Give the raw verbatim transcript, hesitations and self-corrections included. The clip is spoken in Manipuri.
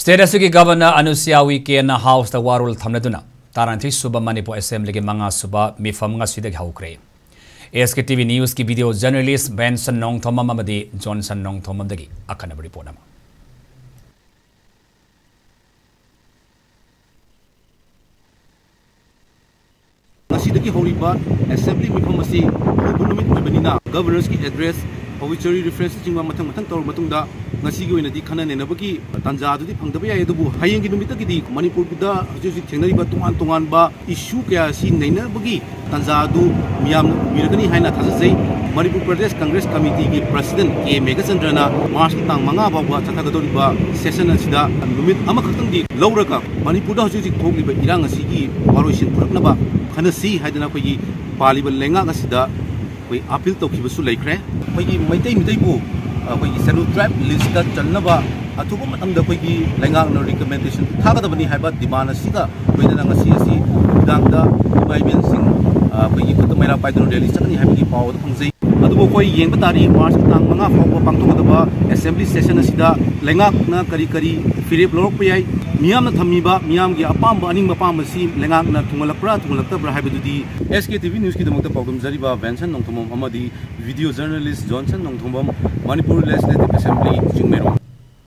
State ꯑꯁꯤꯒꯤ Governor ꯑꯅꯨꯁꯨꯏꯌꯥ ꯎꯏꯀꯦꯅ Houseꯇ ꯋꯥꯔꯣꯜ ꯊꯝꯅꯗꯨꯅ ꯇꯔꯥꯅꯤꯊꯣꯏ ꯁꯨꯕ ꯃꯅꯤꯄꯨꯔ Assemblyꯒꯤ ꯃꯉꯥ ꯁꯨꯕ ꯃꯤꯐꯝ ꯉꯁꯤꯗꯒꯤ ꯍꯧꯈ꯭ꯔꯦ꯫ SKTV Newsꯀꯤ video journalist Benson Nongthombam ꯑꯃꯗꯤ Johnson ꯅꯣꯡꯊꯣꯝꯕꯝꯗꯒꯤ ꯑꯈꯟꯅꯕ report ꯑꯃ꯫ ꯉꯁꯤꯗꯒꯤ ꯍꯧꯔꯤꯕ Assembly ꯃꯤꯐꯝ ꯑꯁꯤ ꯍꯧꯕ ꯅꯨꯃꯤꯠ ꯑꯣꯏꯕꯅꯤꯅ Governorꯁꯀꯤ address, obituary referenceꯅꯆꯤꯡꯕ ꯃꯊꯪ ꯃꯊꯪ ꯇꯧꯔꯕ ꯃꯇꯨꯡꯗ ꯉꯁꯤꯒꯤ ꯑꯣꯏꯅꯗꯤ ꯈꯟꯅ ꯅꯩꯅꯕꯒꯤ ꯇꯥꯟꯖꯥ ꯑꯗꯨꯗꯤ ꯐꯪꯗꯕ ꯌꯥꯏ, ꯑꯗꯨꯕꯨ ꯍꯌꯦꯡꯒꯤ ꯅꯨꯃꯤꯠꯇꯒꯤꯗꯤ ꯃꯅꯤꯄꯨꯔꯗ ꯍꯧꯖꯤꯛ ꯍꯧꯖꯤꯛ ꯊꯦꯡꯅꯔꯤꯕ ꯇꯣꯉꯥꯟ ꯇꯣꯉꯥꯟꯕ issue ꯀꯌꯥ ꯑꯁꯤ ꯅꯩꯅꯕꯒꯤ ꯇꯥꯟꯖꯥ ꯑꯗꯨ ꯃꯤꯌꯥꯝꯅ ꯎꯕꯤꯔꯒꯅꯤ ꯍꯥꯏꯅ ꯊꯥꯖꯖꯩ꯫ ꯃꯅꯤꯄꯨꯔ ꯄ꯭ꯔꯗꯦꯁ ꯀꯪꯒ꯭ꯔꯦꯁ ꯀꯃꯤꯇꯤꯒꯤ President ꯀꯦ ꯃꯦꯘꯆꯟꯗ꯭ꯔꯅ Marchꯀꯤ ꯇꯥꯡ ꯃꯉꯥ ꯐꯥꯎꯕ ꯆꯠꯊꯒꯗꯧꯔꯤꯕ session ꯑꯁꯤꯗ ꯅꯨꯃꯤꯠ ꯑꯃꯈꯛꯇꯪꯗꯤ ꯂꯧꯔꯒ ꯃꯅꯤꯄꯨꯔꯗ ꯍꯧꯖꯤꯛ ꯍꯧꯖꯤꯛ ꯊꯣꯛꯂꯤꯕ ꯏꯔꯥꯡ ꯑꯁꯤꯒꯤ ꯋꯥꯔꯣꯏꯁꯤꯟ ꯄꯨꯔꯛꯅꯕ ꯈꯟꯅꯁꯤ ꯍꯥꯏꯗꯅ ꯑꯩꯈꯣꯏꯒꯤ ꯄꯥꯜꯂꯤꯕ ꯂꯩꯉꯥꯛ ꯑꯁꯤꯗ ꯑꯩꯈꯣꯏ appeal ꯇꯧꯈꯤꯕꯁꯨ ꯂꯩꯈ꯭ꯔꯦ꯫ ꯑꯩꯈꯣꯏꯒꯤ ꯃꯩꯇꯩ ꯃꯤꯇꯩꯕꯨ ꯑꯩꯈꯣꯏꯒꯤ Scheduled Tribe listꯇ ꯆꯟꯅꯕ ꯑꯊꯨꯕ ꯃꯇꯝꯗ ꯑꯩꯈꯣꯏꯒꯤ ꯂꯩꯉꯥꯛꯅ recommendation ꯊꯥꯒꯗꯕꯅꯤ ꯍꯥꯏꯕ demand ꯑꯁꯤꯒ ꯂꯣꯏꯅꯅ ꯉꯁꯤ ꯑꯁꯤ ꯅꯨꯃꯤꯗꯥꯡꯗ ꯏꯃꯥ ꯏꯕꯦꯟꯁꯤꯡ, ꯑ, ꯑꯩꯈꯣꯏꯒꯤ ꯈꯨꯠꯇ ꯃꯩꯔꯥ ꯄꯥꯏꯗꯨꯅ rally ꯆꯠꯀꯅꯤ ꯍꯥꯏꯕꯒꯤ ꯄꯥꯎ ꯑꯗꯨ ꯐꯪꯖꯩ꯫ ꯑꯗꯨꯕꯨ ꯑꯩꯈꯣꯏ ꯌꯦꯡꯕ ꯇꯥꯔꯤ, March ꯇꯥꯡ ꯃꯉꯥ ꯐꯥꯎꯕ ꯄꯥꯡꯊꯣꯛꯀꯗꯕ Assembly session ꯑꯁꯤꯗ ꯂꯩꯉꯥꯛꯅ ꯀꯔꯤ ꯀꯔꯤ ꯐꯤꯔꯦꯞ ꯂꯧꯔꯛꯄ ꯌꯥꯏ, ꯃꯤꯌꯥꯝꯅ ꯊꯝꯃꯤꯕ ꯃꯤꯌꯥꯝꯒꯤ ꯑꯄꯥꯝꯕ ꯑꯅꯤꯡꯕ ꯑꯄꯥꯝꯕꯁꯤ ꯂꯩꯉꯥꯛꯅ ꯊꯨꯡꯍꯜꯂꯛꯄ꯭ꯔꯥ ꯊꯨꯡꯍꯜꯂꯛꯇꯕ꯭ꯔꯥ ꯍꯥꯏꯕꯗꯨꯗꯤ꯫ SKTV Newsꯀꯤꯗꯃꯛꯇ ꯄꯥꯎꯗꯝꯖꯔꯤꯕ Benson ꯅꯣꯡꯊꯣꯝꯕꯝ ꯑꯃꯗꯤ video journalist Johnson Nongthombam, Manipur Legislative Assembly, Chingmeirong.